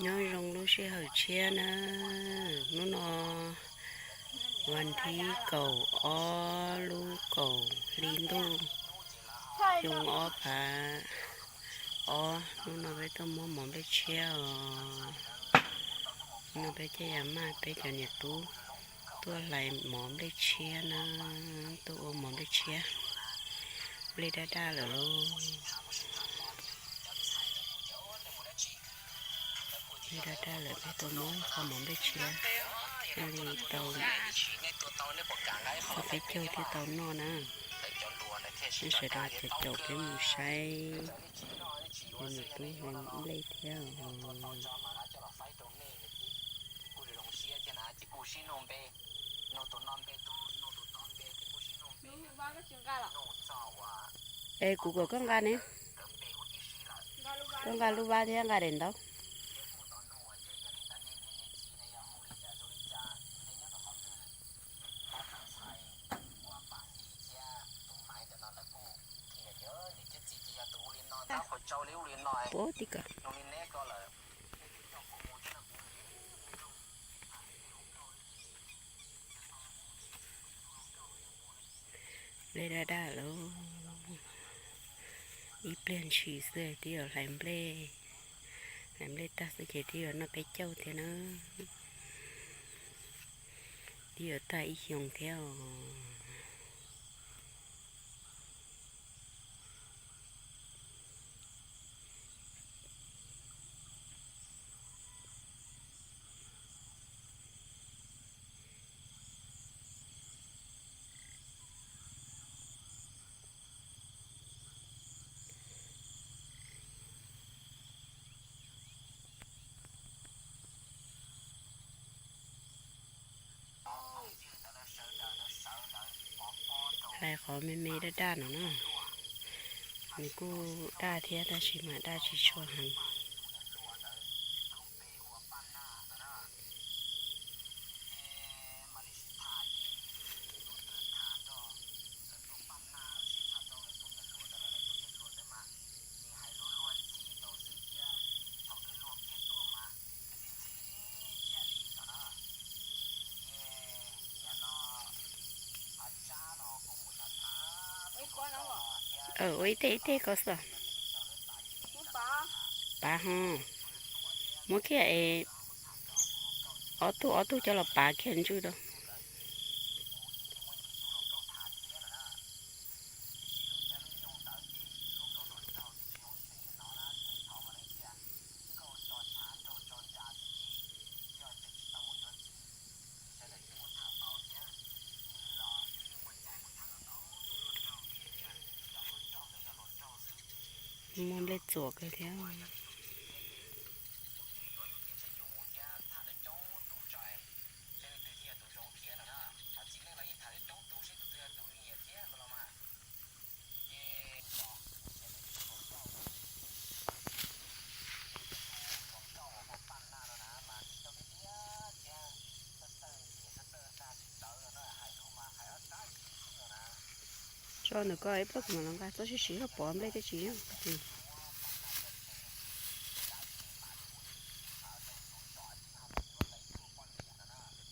Nyob zoo lub sij hawm tshiab na, hnub no vas thib kaum ob lub kaum hli ntuj xyoo ob phav ob. Hnub no peb tuaj muab mov nplej tshiab os. Hnub no peb coj Yas Maj peb cov niam tub tuaj hlais mov nplej tshiab na, tuaj ua mov nplej tshiab. Nplej daj daj lawm lauj. Nplej daj daj lawm peb tuaj muab kho mov nplej tshiab, nyob li tau txog peb caug thiaj tau noj na. Nej sawv daws caum caum peb mus saib, cov niam tub hlais nplej thiab. Es kuv kom koj nqa ne, koj nqa lub vab thiab nqa daim ntaub. Puab tib ko. Nplej daj daj lauj. Ib pliag ntshis xwb twb yuav hlais nplej, hlais nplej tag xwb ces twb yuav noj peb caug thiab na. Twb yuav tag ib xyoos thiab os. Hlais qhov me me daj daj no na, nws kuj daj thiab tab sis mas daj tsis tshua heev. Ua ib teg ib teg ko xwb. Pav ho, muab kiag es ob tug ob tug coj los pav kiag ntswj rau. Muaj nplej txuas kawg thiab. Tso ntawm ko ib pliag kuv mam los nqa txoj sia siv los pov nplej thiaj tsis.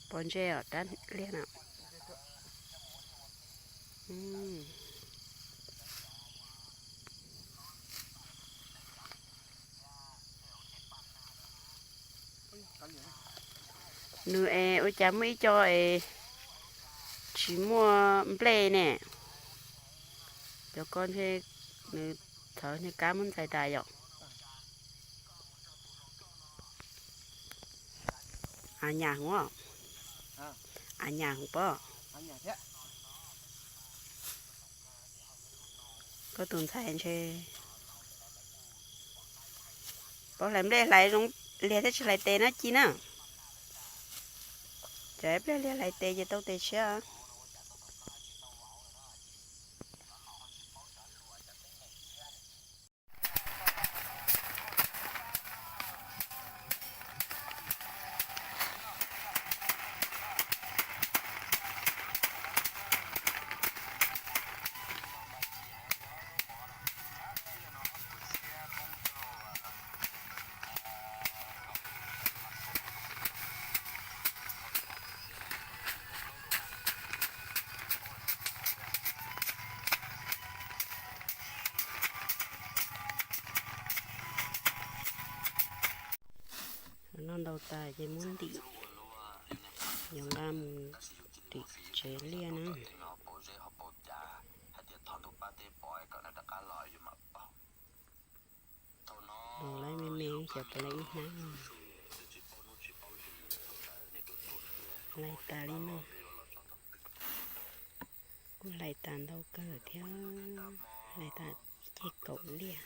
Pov ntses os dab liag na. Nws es ua cas muaj ib co es tsis muaj nplej ne? Cov ko ntshe nws txhawv nws kab muab ntxais tas yom. Av nyam hov, av nyam hov pob. Koj tus ntxhais ntshe paub hlais nplej hlais zoo liag thiab tsis hlais tes na ci na. Cov ib pliag liag hlais tes ces tau tes tshiab. No ntaus tas ces muab ntim, yuav nqa mus tim tsev liaj na. Ntaus lawv me me xyov puas lawv ib hnab no. Lawv tas li no. Kuj hlais tas ntau kawg thiab, hlais tas ceg kaum liaj.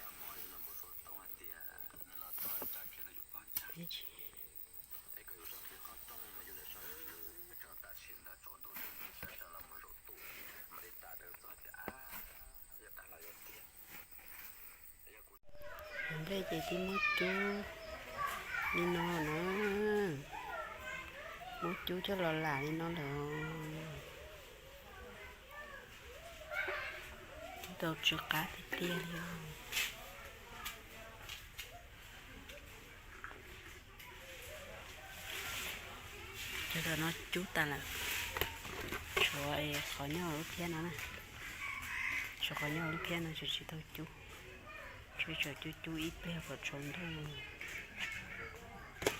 Nplej ces twb muab cub li no na, muab cub coj los lam li no lawm. Tau tsw qab tiag tiag li. Cov no cub tas lawm, tshuav qhov nyob lub phiab no na, tshuav qhov nyob lub phiab no tseem tsis tau cub, tseem cub cub ib pliag kom tsaus ntuj,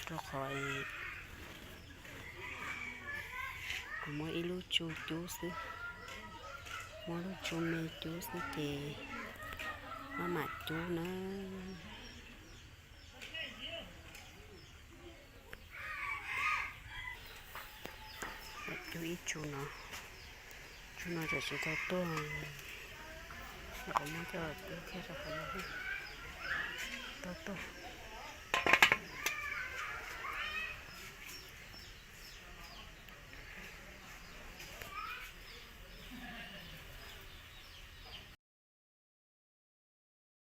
rau qhov kuv muab ib lub tsu cub xwb, muab lub tsu me cub xwb ces maj mam cub na. Cub ib tsu no, tsu no tseem tsis tau tuag, kuv muab coj cub thiab rau qhov no tau tuag.